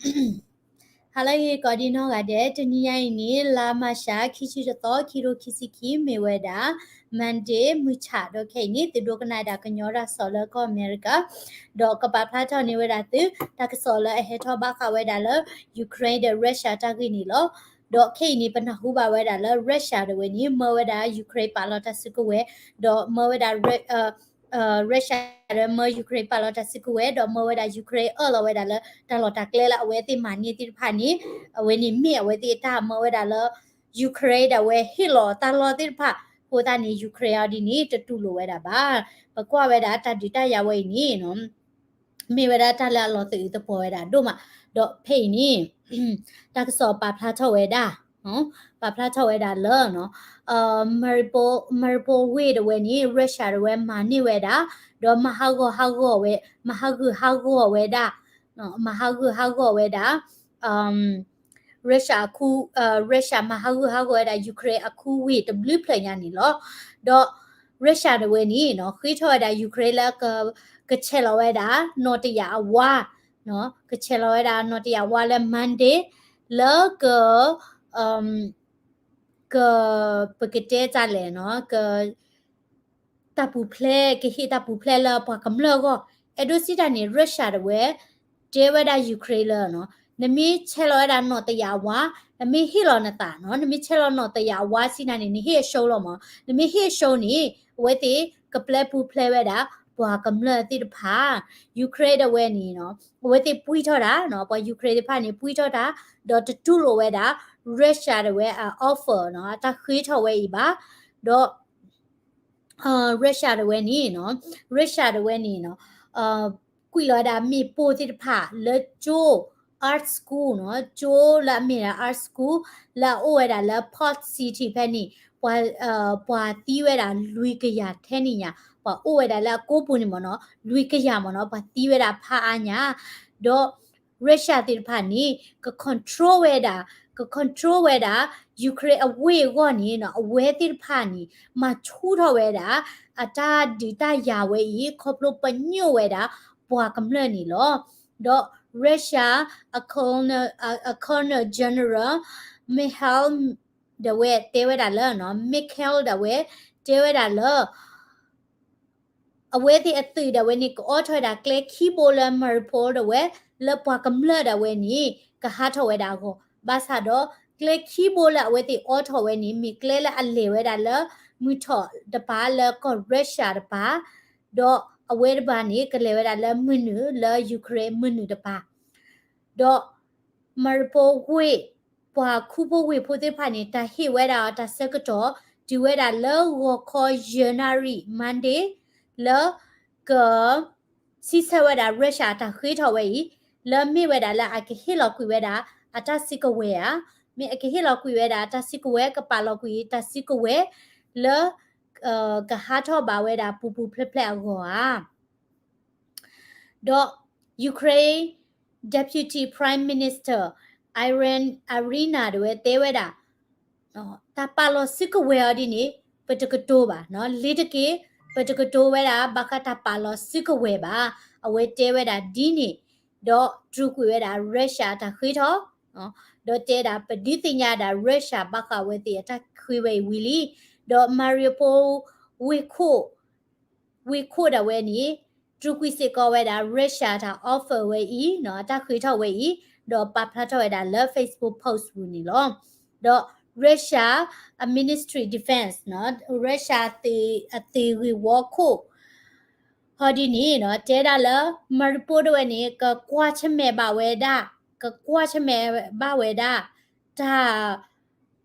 ဟါလၢအဂ့ၤကိးဒံနီၢ်ဂၤဒဲး, တနံၤညါအံၤန့ၣ် လါမၢ်ၡး ခံဆံတသီ ခံကထိခံဆံခံ မ့ၢ်ဝဲဒၣ် Monday မုၢ်ဆၣ် ဒီးခဲအံၤန့ၣ် သုဒိကနၣ်ဒၣ်ကညီတၢ်ကစီၣ်လၢကီၢ်အမဲရကၤ, ဒီးကပာ်ဖျါထီၣ်န့ၢ်ဝဲဒၣ်သု တၢ်ကစီၣ်လၢအဟဲထီၣ်ဘၣ်ဃးဝဲဒၣ်လၢ Ukraine ဒီး Russia တၢ်ဂ့ၢ်န့ၣ်လီၤ. ဒီးခဲအံၤန့ၣ် ပနၢ်ဟူဘၣ်ဝဲဒၣ်လၢ Russia တဝဲန့ၣ် မၢဝဲဒၣ် Ukraine ပာ်လီၤတၢ်စုကဝဲၤ, ဒီးမၢဝဲဒၣ် Russia ဒီးမၢ Ukraine ပာ်လီၤတၢ်စုကဝဲၤ, ဒီးမၢဝဲဒၣ် Ukraine အၢၣ်လီၤဝဲဒၣ်လၢတၢ်လီၢ်တၢ်ကျဲလၢအဝဲသ့ၣ်မၤန့ၢ်သ့ၣ်တဖၣ်န့ၣ်, အဝဲန့ၣ်မ့ၢ်အဝဲသ့ၣ်အတၢ်မၢဝဲဒၣ်လၢ Ukraine ဒၣ်ဝဲဟ့ၣ်လီၤတၢ်လီၢ်သ့ၣ်တဖၣ်, အဃိသတးန့ၣ် Ukraine အီၤဒ်န့ၣ် တတူၢ်လိာ်ဝဲဒၣ်ဘၣ်. ပကွၢ်ဝဲဒၣ်တၢ်ဒုးတၢ်ယၤဝဲအံၤန့ၣ် မ့ၢ်ဝဲဒၣ်တၢ်လၢအလီၤသယုၢ်သပှီၤဝဲဒၣ်ဒိၣ်မး, ဒီးဖဲအံၤန့ၣ် တၢ်ကစီၣ်ပာ်ဖျါထီၣ်ဝဲဒၣ်, ပာ်ဖျါထီၣ်ဝဲဒၣ်လၢ Mariupol ဝ့ၢ်တဝဲန့ၣ် Russia တဝဲမၤန့ၢ်ဝဲဒၣ်, ဒီးမၤဟးဂီၤဟးဂီၤဝဲ, မၤဟးဂူာ်ဟးဂီၤဝဲဒၣ်, မၤဟးဂူာ်ဟးဂီၤဝဲဒၣ် Russia အခူ, Russia မၤဟးဂူာ်ဟးဂီၤဝဲဒၣ် Ukraine အခူဝ့ၢ်တဘျုးဖျၢၣ်ညါန့ၣ်လီၤ. ဒီး Russia တဝဲန့ၣ် ဃ့ထီၣ်ဝဲဒၣ် Ukraine လၢ ကဆဲးလီၤဝဲဒၣ် နီၣ်တယာ်အဝါ, ကဆဲးလီၤဝဲဒၣ် နီၣ်တယာ်အဝါလၢ Monday လၢ က က ပကတဲတၢ်လဲၣ်နီၤ, က တၢ်ပူၤဖျဲး, ကဟ့ၣ်တၢ်ပူၤဖျဲးလၢပှၤကမျၢၢ်အဂီၢ်. အဲၣ်ဒိးစံးတၢ်န့ၣ် Russia တဝဲ တဲဝဲဒၣ် Ukraine လၢနီၤ, နမ့ၢ်ဆဲးလီၤဝဲဒၣ်နီၣ်တယာ်အဝါ, နမ့ၢ်ဟ့ၣ်လီၤနသးနီၤ, နမ့ၢ်ဆဲးလီၤနီၣ်တယာ်အဝါစံးတၢ်န့ၣ် နဟ့ၣ်အရှုံးလီၤမး. နမ့ၢ်ဟ့ၣ်အရှုံးန့ၣ် အဝဲသ့ၣ်ကပျဲပူၤဖျဲးဝဲဒၣ် ပှၤကမျၢၢ်သ့ၣ်တဖၣ်. Ukraine တဝဲန့ၣ်နီၤ, အဝဲသ့ၣ်ပှံၢ်ထီၣ်တၢ်နီၤ, ပှၤ Ukraine သ့ၣ်တဖၣ်န့ၣ် ပှံၢ်ထီၣ်တၢ်, ဒီးတတူၢ်လိာ်ဝဲဒၣ် Russia တဝဲအ offer နီၤ, အတၢ်ဃ့ထီၣ်ဝဲအံၤဘၣ်. ဒီး Russia တဝဲန့ၣ်နီၤ, Russia တဝဲန့ၣ်နီၤ, ကွံာ်လီၤဝဲဒၣ်မ့ၣ်ပိၢ်သ့ၣ်တဖၣ်လၢကၠိ art school နီၤ, ကၠိလၢအမ့ၢ်ဒၣ် art school လၢအအိၣ်ဝဲဒၣ်လၢ Port City ဖဲန့ၣ်, ပှၤသံဝဲဒၣ်လွံၢ်ကယၤထဲန့ၣ်ညါ, ပှၤအိၣ်ဝဲဒၣ်လၢအကိးပူၤန့ၣ်မ့ၢ်နီၤ, လွံၢ်ကယၤမ့ၢ်နီၤ, ပှၤသံဝဲဒၣ်ဖးအါညါ. ဒီး Russia သ့ၣ်တဖၣ်န့ၣ် က control ဝဲဒၣ်, က control ဝဲဒၣ် Ukraine အဝ့ၢ်အဂီၢ်န့ၣ်နီၤ, အဝဲသ့ၣ်တဖၣ်န့ၣ် မၤဆူၣ်ထီၣ်ဝဲဒၣ် အတၢ်ဒုးတၢ်ယၤဝဲအံၤ ခီဖျိပညိၣ်ဝဲဒၣ် ပှၤကမျၢၢ်န့ၣ်လီၤ. ဒီး Russia Colonel General Mikhail ဒၣ်ဝဲတဲဝဲဒၣ်လၢနီၤ, Mikhail ဒၣ်ဝဲတဲဝဲဒၣ်လၢ အဝဲသ့ၣ်အသုးဒၣ်ဝဲန့ၣ် ကအိးထီၣ်ဝဲဒၣ်ကျဲခံဘိလၢ Mariupol ဒၣ်ဝဲ လၢပှၤကမျၢၢ်ဒၣ်ဝဲန့ၣ် ကဟးထီၣ်ဝဲဒၣ်အဂီၢ်, ဘၣ်ဆၣ်ဒီး ကျဲခံဘိလၢအဝဲသ့ၣ်အိးထီၣ်ဝဲန့ၣ် မ့ၢ်ကျဲလၢအလဲၤဝဲဒၣ်လၢ မုၢ်ထီၣ်တပၤလၢကီၢ် Russia တပၤ, ဒီးအဝဲတပၤန့ၣ် ကလဲၤဝဲဒၣ်လၢမုၢ်နုာ်လၢ Ukraine မုၢ်နုာ်တပၤ, ဒီး Mariupol ဝ့ၢ် ပှၤခူဖိဝ့ၢ်ဖိသ့ၣ်တဖၣ်န့ၣ် တၢ်ဟ့ၣ်ဝဲဒၣ်အီၤတၢ်ဆၢကတီၢ် တုၤဝဲဒၣ်လၢဂီၤခီယဲၢ်နၣ်ရံၣ် Monday လၢ က စံးဆၢဝဲဒၣ် Russia အတၢ်ဃ့ထီၣ်ဝဲအံၤ လၢမ့ၢ်ဝဲဒၣ်လၢအကဟ့ၣ်လီၤကွံာ်ဝဲဒၣ်အတၢ်စုကဝဲၤဧါ, မ့ၢ်အကဟ့ၣ်လီၤကွံာ်ဝဲဒၣ်အတၢ်စုကဝဲၤ ကပာ်လီၤကွံာ်တၢ်စုကဝဲၤ လၢ ကဟးထီၣ်ဘၣ်ဝဲဒၣ်ပူၤပူၤဖျဲးဖျဲးအဂီၢ်ဧါ. ဒီး Ukraine Deputy Prime Minister Iryna တဝဲတဲဝဲဒၣ် တၢ်ပာ်လီၤစုကဝဲၤအီၤဒ်န့ၣ် ပတကတိၤဘၣ်, လ့ၤတက့ၢ်, ပတကတိၤဝဲဒၣ် ဘၣ်ဃးတၢ်ပာ်လီၤစုကဝဲၤဘၣ်, အဝဲတဲဝဲဒၣ်ဒ်န့ၣ်, ဒီးတြူာ်ကွံာ်ဝဲဒၣ် Russia အတၢ်ဃ့ထီၣ်, ဒီးတဲဒၣ် ပဒုးသ့ၣ်ညါဒၣ် Russia ဘၣ်ဃးဝဲသ့ၣ်အတၢ်ဃ့ဝဲအံၤဝံၤလံ, ဒီး Mariupol ဝ့ၢ်ခိၣ် ဝ့ၢ်ခိၣ်ဒၣ်ဝဲန့ၣ် တြူာ်ကွံာ်စ့ၢ်ကီးဝဲဒၣ် Russia အတၢ် offer ဝဲအံၤ, အတၢ်ဃ့ထီၣ်ဝဲအံၤ, ဒီးပာ်ဖျါထီၣ်ဝဲဒၣ်လၢ Facebook post ပူၤန့ၣ်လီၤ. ဒီး Russia အ Ministry Defense, Russia အသုးဂ့ၢ်ဝီခိၣ် ဟီဒ်န့ၣ် တဲဒၣ်လၢ Mariupol ဒၣ်ဝဲန့ၣ် ကကွၢ်ဆၢၣ်မဲာ်ဘၣ်ဝဲဒၣ်, ကကွၢ်ဆၢၣ်မဲာ်ဘၣ်ဝဲဒၣ် တၢ်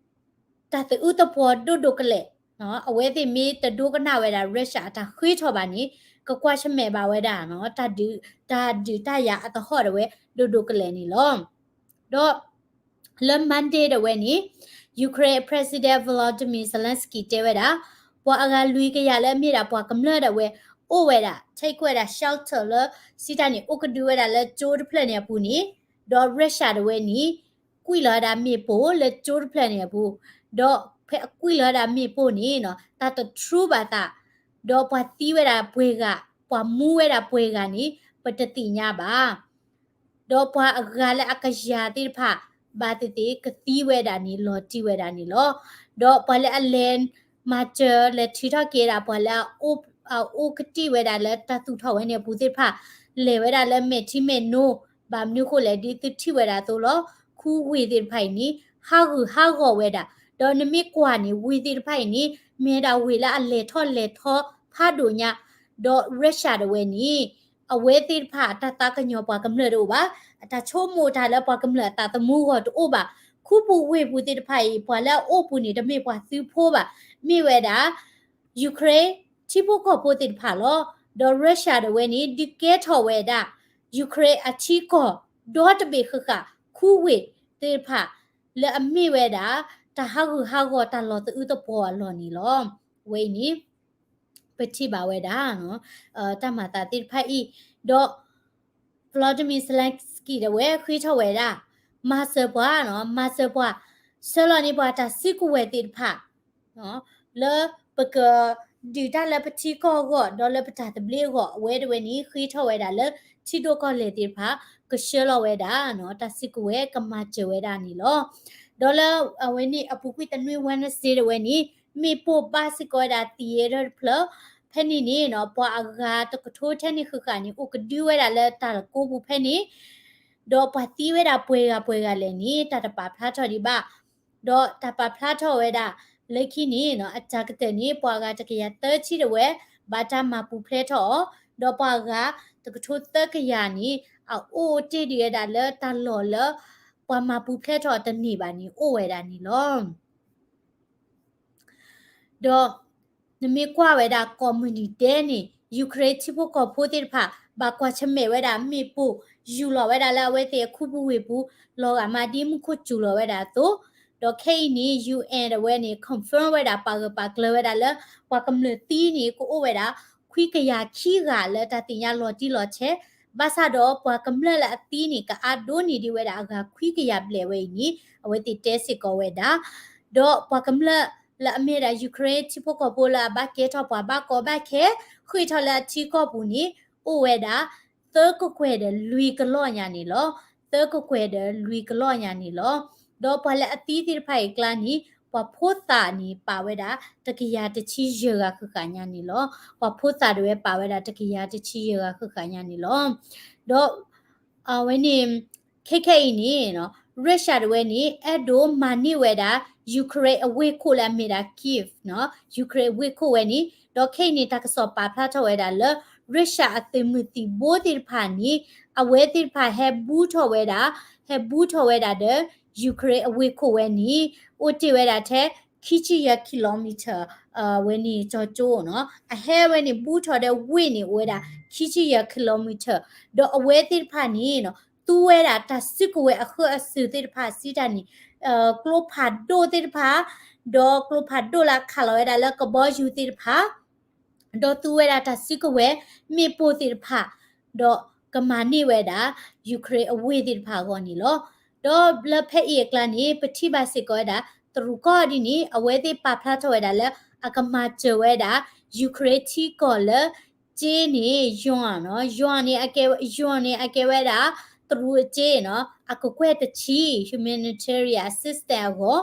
တၢ်သယုၢ်သပှီၤဒိၣ်ဒိၣ်ကလဲာ်, အဝဲသ့ၣ်မ့ၢ်တဒိကနၣ်ဝဲဒၣ် Russia အတၢ်ဃ့ထီၣ်ဘၣ်န့ၣ် ကကွၢ်ဆၢၣ်မဲာ်ဘၣ်ဝဲဒၣ် တၢ်ဒုးတၢ်ယၤအသဟီၣ်ဒၣ်ဝဲဒိၣ်ဒိၣ်ကလဲာ်န့ၣ်လီၤ. ဒီး လၢ Monday ဒၣ်ဝဲန့ၣ် Ukraine President Volodymyr Zelensky တဲဝဲဒၣ် ပှၤအဂၤလွံၢ်ကယၤလၢအမ့ၢ်ဒၣ်ပှၤကမျၢၢ်ဒၣ်ဝဲ အိၣ်ဝဲဒၣ် take ဝဲဒၣ် shelter လၢ စံးတၢ်န့ၣ် အိၣ်ကဒုဝဲဒၣ်လၢကၠိတဖျၢၣ်န့ၣ်အပူၤန့ၣ်, ဒီး Russia ဒၣ်ဝဲန့ၣ် ကွံာ်လီၤဝဲဒၣ်မ့ၣ်ပိၢ်လၢကၠိတဖျၢၣ်န့ၣ်အပူၤ, ဒီးဖဲအကွံာ်လီၤဝဲဒၣ်မ့ၣ်ပိၢ်န့ၣ် တၢ်တထြူဘၣ်သး, ဒီးပှၤသံဝဲဒၣ်ပှဲၤဂၤ, ပှၤမူဝဲဒၣ်ပှဲၤဂၤန့ၣ် ပတသ့ၣ်ညါဘၣ်. ဒီးပှၤအဂၤလၢအကယၤသ့ၣ်တဖၣ် ဘၣ်သ့ၣ်သ့ၣ်ကသံဝဲဒၣ်န့ၣ် လီၤတံၢ်ဝဲဒၣ်န့ၣ်လီၤ. ဒီးပှၤလၢအလဲၤမၤစၢၤလဲၤထုးထီၣ်က့ၤဒၣ် ပှၤလၢအအိၣ်ကတံၢ်ဝဲဒၣ်လၢတၢ်သူၣ်ထီၣ်ဝဲန့ၣ်အပူၤသ့ၣ်တဖၣ် လဲၤဝဲဒၣ်လၢမဲာ်ထံမဲာ်နိ, ဘၣ်မနုၤဃိလဲၣ် ဒ်သုထံၣ်ဝဲဒၣ်အသိးလီၤ. ခူဝ့ၢ်သ့ၣ်တဖၣ်အံၤန့ၣ် ဟးဂူာ်ဟးဂီၤဝဲဒၣ်, ဒီးနမ့ၢ်ကွၢ်န့ၣ် ဝ့ၢ်သ့ၣ်တဖၣ်အံၤန့ၣ် မ့ၢ်ဒၣ်ဝ့ၢ်လၢအလဲၤထီၣ်လဲၤထီဖးဒိၣ်ညါ, ဒီး Russia ဒၣ်ဝဲန့ၣ် အဝဲသ့ၣ်တဖၣ်အတၢ်သးကညီၤပှၤကမျၢၢ်တအိၣ်ဘၣ်, အတၢ်ဆိကမိၣ်တၢ်လၢပှၤကမျၢၢ်အသးသမူအဂီၢ်တအိၣ်ဘၣ်. ခူပူၤဝ့ၢ်ပူၤသ့ၣ်တဖၣ်အံၤ ပှၤလၢအအိၣ်ပူၤန့ၣ် တမ့ၢ်ပှၤသုးဖိဘၣ်, မ့ၢ်ဝဲဒၣ် Ukraine ထံဖိကီၢ်ဖိသ့ၣ်တဖၣ်လီၤ. ဒီး Russia ဒၣ်ဝဲန့ၣ် ဒုးကဲထီၣ်ဝဲဒၣ် Ukraine အထံကီၢ် ဒီတဘ့ၣ်ဃၣ်ဃၣ် ခူဝ့ၢ်သ့ၣ်တဖၣ် လၢအမ့ၢ်ဝဲဒၣ် တၢ်ဟးဂူာ်ဟးဂီၤတၢ်လီၤသအုးသပှီၤအလီၢ်န့ၣ်လီၤ. အဝဲအံၤန့ၣ် ပထံၣ်ဘၣ်ဝဲဒၣ် တၢ်မၤသးသ့ၣ်တဖၣ်အံၤ, ဒီး Volodymyr Zelenskyy ဒၣ်ဝဲဃ့ထီၣ်ဝဲဒၣ် မၤစၢၤပှၤ, မၤစၢၤပှၤ ဆှၢလီၤန့ၢ်ပှၤတၢ်စုကဝဲၤသ့ၣ်တဖၣ် လၢပကဒုးတၢ်လၢပထံကီၢ်အဂီၢ် ဒီးလၢပတၢ်သဘျ့အဂီၢ် အဝဲဒၣ်ဝဲန့ၣ် ဃ့ထီၣ်ဝဲဒၣ်လၢထံဒိၣ်ကီၢ်လဲၢ်သ့ၣ်တဖၣ် ကဆှၢလီၤဝဲဒၣ် တၢ်စုကဝဲၤကမၤစၢၤဝဲဒၣ်န့ၣ်လီၤ. ဒီးလၢအဝဲန့ၣ်အပူၤကွံာ်တနွံ Wednesday ဒၣ်ဝဲန့ၣ် မ့ၣ်ပိၢ်ဘၣ်စ့ၢ်ကီးဝဲဒၣ် theater တဖျၢၣ်, ဖဲန့ၣ်န့ၣ် ပှၤအဂၤတကထိထဲန့ၣ်ဃၣ်ဃၣ်န့ၣ် အိၣ်ကဒုဝဲဒၣ်လၢတၢ်ကိးပူၤဖဲန့ၣ် ဒီးပှၤသံဝဲဒၣ်ပှဲၤဂၤပှဲၤဂၤလဲၣ်န့ၣ် တၢ်တပာ်ဖျါထီၣ်ဒံးဘၣ်. ဒီးတၢ်ပာ်ဖျါထီၣ်ဝဲဒၣ် လၢခံန့ၣ် အတၢ်ကတၢၢ်န့ၣ် ပှၤအဂၤတကယၤသၢဆံဒၣ်ဝဲ ဘၣ်တၢ်မၤပူၤဖျဲးထီၣ်အီၤ, ဒီးပှၤအဂၤတကထိသၢကယၤန့ၣ် အအိၣ်တ့ၢ်ဒံးဝဲဒၣ်လၢတၢ်လီၢ်လၢ ပှၤမၤပူၤဖျဲးထီၣ်အီၤတန့ၢ်ဘၣ်န့ၣ် အိၣ်ဝဲဒၣ်န့ၣ်လီၤ. ဒီးနမ့ၢ်ကွၢ်ဝဲဒၣ်ကိးမုၢ်နံၤဒဲးန့ၣ် Ukraine ထံဖိကီၢ်ဖိသ့ၣ်တဖၣ် ဘၣ်ကွၢ်ဆၢၣ်မဲာ်ဝဲဒၣ်မ့ၣ်ပိၢ် ယူၢ်လီၤဝဲဒၣ်လၢအဝဲသ့ၣ်အခူပူၤဝ့ၢ်ပူၤ လီၤဂာ်မးဒ်မူခိၣ်စူၤလီၤဝဲဒၣ်အသိး, ဒီးခဲအံၤန့ၣ် UN ဒၣ်ဝဲန့ၣ် confirm ဝဲဒၣ် ပာ်ဂၢၢ်ပာ်ကျၢၤဝဲဒၣ်လၢ ပှၤကမျၢၢ်သံန့ၣ် ကအိၣ်ဝဲဒၣ် ခွံကယၤခံဂၤလၢတၢ်သ့ၣ်ညါလီၤတံၢ်လီၤဆဲး, ဘၣ်ဆၣ်ဒီးပှၤကမျၢၢ်လၢအသံန့ၣ် ကအါဒိၣ်န့ၢ်ဒံးဝဲဒၣ်အဂၤခွံကယၤဘျဲၣ်ဝဲအံၤန့ၣ် အဝဲသ့ၣ်တဲစ့ၢ်ကီးဝဲဒၣ်. ဒီးပှၤကမျၢၢ်လၢအမ့ၢ်ဒၣ် Ukraine ထံဖိကီၢ်ဖိလၢအဘၣ်ကဲထီၣ်ပှၤဘၣ်ကီဘၣ်ခဲ ဃ့ၢ်ထီၣ်လၢအထံကီၢ်ပူၤန့ၣ် အိၣ်ဝဲဒၣ် သၢကကွဲၢ်ဒီးလွံၢ်ကလီၢ်ညါန့ၣ်လီၤ. သၢကကွဲၢ်ဒီးလွံၢ်ကလီၢ်ညါန့ၣ်လီၤ. ဒီးပှၤလၢအသံသ့ၣ်တဖၣ်အံၤအကျါန့ၣ် ပှၤဖိသၣ်န့ၣ်ပာ်ဝဲဒၣ် တကယၤတဆံယဲၢ်ဂၤဃၣ်ဃၣ်ညါန့ၣ်လီၤ. ပှၤဖိသၣ်ဒၣ်ဝဲပာ်ဝဲဒၣ် တကယၤတဆံယဲၢ်ဂၤဃၣ်ဃၣ်ညါန့ၣ်လီၤ. ဒီး အဝဲန့ၣ် ခဲခဲအံၤန့ၣ် Russia ဒၣ်ဝဲန့ၣ် အဲၣ်ဒိးမၤန့ၢ်ဝဲဒၣ် Ukraine အဝ့ၢ်ခိၣ်လၢအမ့ၢ်ဒၣ် Kyiv နီၤ, Ukraine အဝ့ၢ်ခိၣ်ဝဲန့ၣ်, ဒီးခဲအံၤန့ၣ် တၢ်ကစီၣ်ပာ်ဖျါထီၣ်ဝဲဒၣ်လၢ Russia အသုးမုၢ်သံၣ်ဘိသ့ၣ်တဖၣ်န့ၣ် အဝဲသ့ၣ်တဖၣ်ဟဲဘူးထီၣ်ဝဲဒၣ်, ဟဲဘူးထီၣ်ဝဲဒၣ်ဒီး Ukraine အဝ့ၢ်ခိၣ်ဝဲန့ၣ် အိၣ်တ့ၢ်ဝဲဒၣ်ထဲ ခံဆံယဲၢ် kilometer ဝဲန့ၣ် ကၠီကၠိနီၤ, အဟဲဝဲန့ၣ် ဘူးထီၣ်ဒီးဝ့ၢ်န့ၣ် အိၣ်ဝဲဒၣ် ခံဆံယဲၢ် kilometer, ဒီးအဝဲသ့ၣ်တဖၣ်န့ၣ် သူဝဲဒၣ်တၢ်စုကဝဲၤအဃၢအစူၢ်သ့ၣ်တဖၣ်စံးတၢ်န့ၣ်, ကျိဖးဒိၣ်သ့ၣ်တဖၣ်, ဒီးကျိဖးဒိၣ်လၢအခးလီၤဝဲဒၣ်လၢကဘီယူၤသ့ၣ်တဖၣ် ဒီးသူဝဲဒၣ်တၢ်စုကဝဲၤ မ့ၣ်ပိၢ်သ့ၣ်တဖၣ်, ဒီးကမၤန့ၢ်ဝဲဒၣ် Ukraine အဝ့ၢ်သ့ၣ်တဖၣ်အဂီၢ်န့ၣ်လီၤ. ဒီးလၢဖဲအံၤအကျါန့ၣ် ပထံၣ်ဘၣ်စ့ၢ်ကီးဝဲဒၣ် တရူးကီၢ်ဒ်န့ၣ် အဝဲသ့ၣ်ပာ်ဖျါထီၣ်ဝဲဒၣ်လၢ အကမၤစၢၤဝဲဒၣ် Ukraine ထံကီၢ်လၢ ကၠ့န့ၣ် ယွၤနီၤ, ယွၤန့ၣ် ယွၤန့ၣ် အကဲဝဲဒၣ် တရူးအကၠ့နီၤ, အကကွဲၢ်တဆံ humanitarian assistance အဂီၢ်,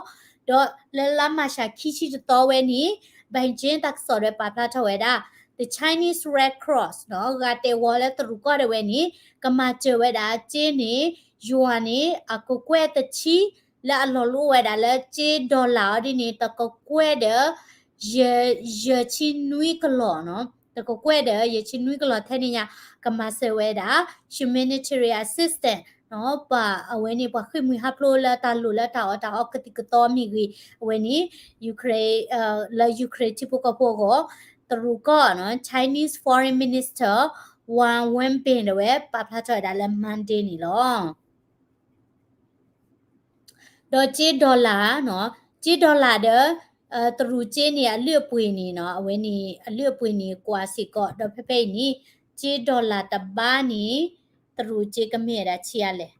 ဒီးလၢလါမၢ်ၡးခံဆံတသီဝဲန့ၣ် Beijing တၢ်ကစီၣ်ဒီးပာ်ဖျါထီၣ်ဝဲဒၣ် the Chinese Red Cross နီၤ, ဂၤတဲာ်ဝီလၢတရူးကီၢ်ဒၣ်ဝဲန့ၣ် ကမၤစၢၤဝဲဒၣ်ကၠ့န့ၣ် ယွၤန့ၣ် အကကွဲၢ်တဆံ လၢအလီၤလိၣ်ဝဲဒၣ်လၢကၠ့ dollar အီၤဒ်န့ၣ် တကကွဲၢ်ဒီး ယဲၢ်ဆံနွံကလီၢ်နီၤ, တကကွဲၢ်ဒီးယဲၢ်ဆံနွံကလီၢ်ထဲန့ၣ်ညါ ကမၤစၢၤဝဲဒၣ် humanitarian assistance နီၤ, ပှၤအဝဲန့ၣ် ပှၤဃ့ၢ်မှံဟးဖျိးလၢတၢ်လိၣ်လၢတၢ်အီၣ်တၢ်အီကသံၣ်ကသီမ့ၢ်ဂ့ၤ, အဝဲန့ၣ် Ukraine လၢ Ukraine ထံဖိကီၢ်ဖိအဂီၢ် တရူးကီၢ်နီၤ Chinese Foreign Minister Wang Wenbin ဒၣ်ဝဲ ပာ်ဖျါထီၣ်ဝဲဒၣ်လၢ Monday န့ၣ်လီၤ. ဒီးကၠ့ dollar နီၤ, ကၠ့ dollar ဒီး တရူးကၠ့န့ၣ် အလုၢ်အပှ့ၤန့ၣ်နီၤ, အဝဲန့ၣ် အလုၢ်အပှ့ၤန့ၣ် ကွၢ်စ့ၢ်ကီး ဒီးဖဲဖဲအံၤန့ၣ် ကၠ့ dollar တဘါန့ၣ် တရူးကၠ့ကမ့ၢ်ဝဲဒၣ်ဆံးအါလဲၣ်.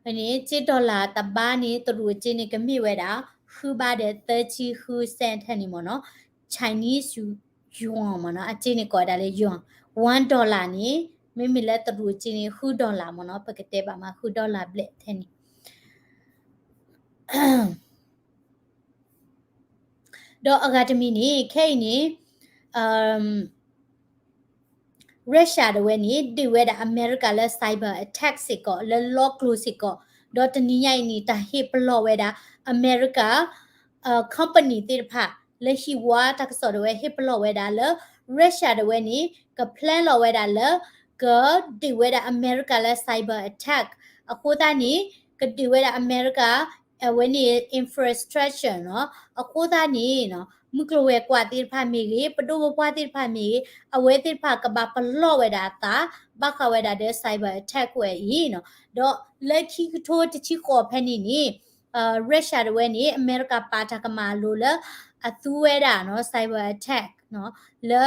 ဖဲန့ၣ် ကၠ့ dollar တဘါန့ၣ် တရူးကၠ့န့ၣ် ကမ့ၢ်ဝဲဒၣ် ဃုဘါဒီးသၢဆံဃုစဲးထဲန့ၣ်မ့ၢ်နီၤ, Chinese yuan မ့ၢ်နီၤ, အကၠ့န့ၣ်ကိးဝဲဒၣ်လၢ yuan, one dollar န့ၣ် မ့မ့ၢ်လၢတရူးက့န့ၣ် ဃု dollar မ့ၢ်နီၤ, ပကတဲဘၣ်မး ဃု dollar ဘျဲၣ်ထဲန့ၣ် ဒီးအဂၤတမံၤန့ၣ် ခဲအံၤန့ၣ် Russia တဝဲန့ၣ် ဒုးဝဲဒၣ်အမဲရကၤလၢ cyber attack စ့ၢ်ကီး လၢလီကျိၤစ့ၢ်ကီး, ဒီးတနံၤညါအံၤန့ၣ် တၢ်ဟ့ၣ်ပလီၢ်ဝဲဒၣ် အမဲရကၤ company သ့ၣ်တဖၣ် လၢဟံၣ်ဝါတၢ်ကစီၣ်တဝဲ ဟ့ၣ်ပလီၢ်ဝဲဒၣ်လၢ Russia တဝဲန့ၣ် က plan လီၤဝဲဒၣ်လၢ ကဒုးဝဲဒၣ်အမဲရကၤလၢ cyber attack အဃိသတးန့ၣ် ကဒုးဝဲဒၣ်အမဲရကၤ အဝဲန့ၣ် infrastructure နီၤ. အဃိသတးန့ၣ် မုၢ်ကျိၤဝဲၤကွာ်သ့ၣ်တဖၣ်မ့ၢ်ဂ့ၤ, ပဒိၣ်ပပှၢ်သ့ၣ်တဖၣ်မ့ၢ်ဂ့ၤ, အဝဲသ့ၣ်တဖၣ်ကဘၣ်ပလီၢ်ဝဲဒၣ်အသး ဘၣ်ဃးဝဲဒၣ်ဒီး cyber attack ဝဲအံၤနီၤ. ဒီးလၢခံကထိတဆံဃိးဖဲန့ၣ်န့ၣ် Russia တဝဲန့ၣ် အမဲရကၤပာ်တၢ်ကမၣ်အလိၤလၢ အသူဝဲဒၣ်နီၤ cyber attack နီၤ လၢ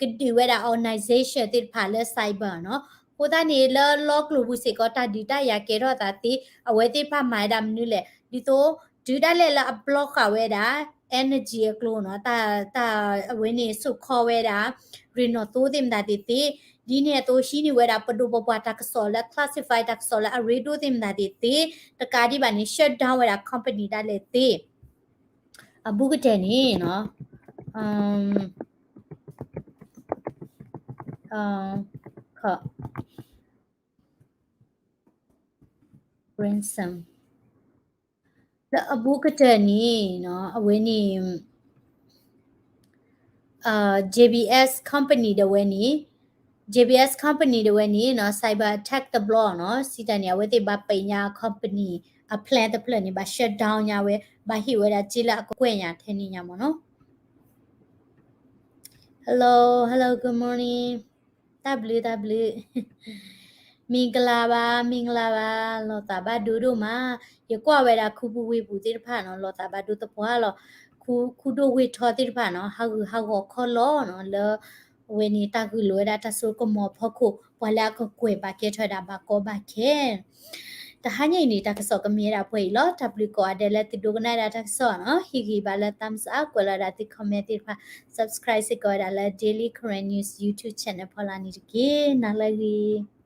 ကဒုးဝဲဒၣ် organization သ့ၣ်တဖၣ်လၢ cyber နီၤ. အဃိသတးန့ၣ် လၢလီကျိၤပူၤစ့ၢ်ကီး တၢ်ဒုးတၢ်ယၤကဲထီၣ်သးသ့ အဝဲသ့ၣ်တဖၣ်မၤဝဲဒၣ်မနုၤလဲၣ်. ဒ်သိး တုၤဒၣ်လဲာ်လၢအဘျီဃာ်ဝဲဒၣ် energy အကျိၤနီၤ, တၢ် တၢ်အဝဲန့ၣ် စိာ်ခီဝဲဒၣ် ရ့ၣ်နီၣ်သိသ့ၣ်မတၤသ့ၣ်သ့ၣ်, ဒ်န့ၣ်အသိး ဟံးန့ၢ်ဝဲဒၣ်ပဒိၣ်ပပှၢ်တၢ်ကစီၣ်လၢ classify တၢ်ကစီၣ်လၢအရ့ဒိၣ်သ့ၣ်မတၤသ့ၣ်သ့ၣ်, တကးဒံးဘၣ်န့ၣ် shut down ဝဲဒၣ် company ဒၣ်လဲာ်သ့ အဘူးကတၢၢ်န့ၣ်နီၤ ransom လၢအဘူးကတၢၢ်န့ၣ်နီၤ အဝဲန့ၣ် JBS company ဒၣ်ဝဲန့ၣ် JBS company ဒၣ်ဝဲန့ၣ်နီၤ cyber attack တဘျီနီၤ စံးတၢ်န့ၣ် အဝဲသ့ၣ်ဘၣ်ပညါ company အ plant တဖျၢၣ်န့ၣ် ဘၣ် shut down ညါဝဲ ဘၣ်ဟ့ၣ်ဝဲဒၣ်စ့လၢအကကွဲၢ်ညါထဲန့ၣ်ညါမ့ၢ်နီၤ Hello, hello, good morning. တၢ်ဘျုး တၢ်ဘျုး မင်္ဂလာပါ, မင်္ဂလာပါ, လီၤသးဘၣ်ဒိဒိၣ်မး, ယကွၢ်ဝဲဒၣ်ခူပူၤဝ့ၢ်ပူၤသ့ၣ်တဖၣ်နီၤ လီၤသးဘၣ်ဒိသပှၢ်လီၤ, ခူ ခူဒိၣ်ဝ့ၢ်ထီသ့ၣ်တဖၣ်နီၤ ဟးဂူာ်ဟးဂီၤခီလီၤနီၤ လၢ အဝဲန့ၣ် တၢ်ဂုာ်လိာ်ဝဲဒၣ်တၢ်စိကမီၤအဖီခိၣ် ပှၤလၢအကကွဲၢ်ဘၣ်ကဲထီၣ်ဝဲဒၣ်ဘၣ်ကီဘၣ်ခဲ တဟါညါအံၤန့ၣ် တၢ်ကစီၣ်ကမ့ၢ်ဝဲဒၣ်ပှဲၤအံၤလီၤ. တၢ်ဘျုးကိးဂၤဒဲးလၢသုဒိကနၣ်ဝဲဒၣ်တၢ်ကစီၣ်နီၤ, ဟ့ၣ်ဂံၢ်ဘါလၢ thumbs up ကွဲးလီၤဝဲဒၣ်သု comment သ့ၣ်တဖၣ်, subscribe စ့ၢ်ကီးဝဲဒၣ်လၢ Daily Karen News YouTube channel ဖီလာ်န့ၣ်တက့ၢ်. နၤလၢအဂ့ၤ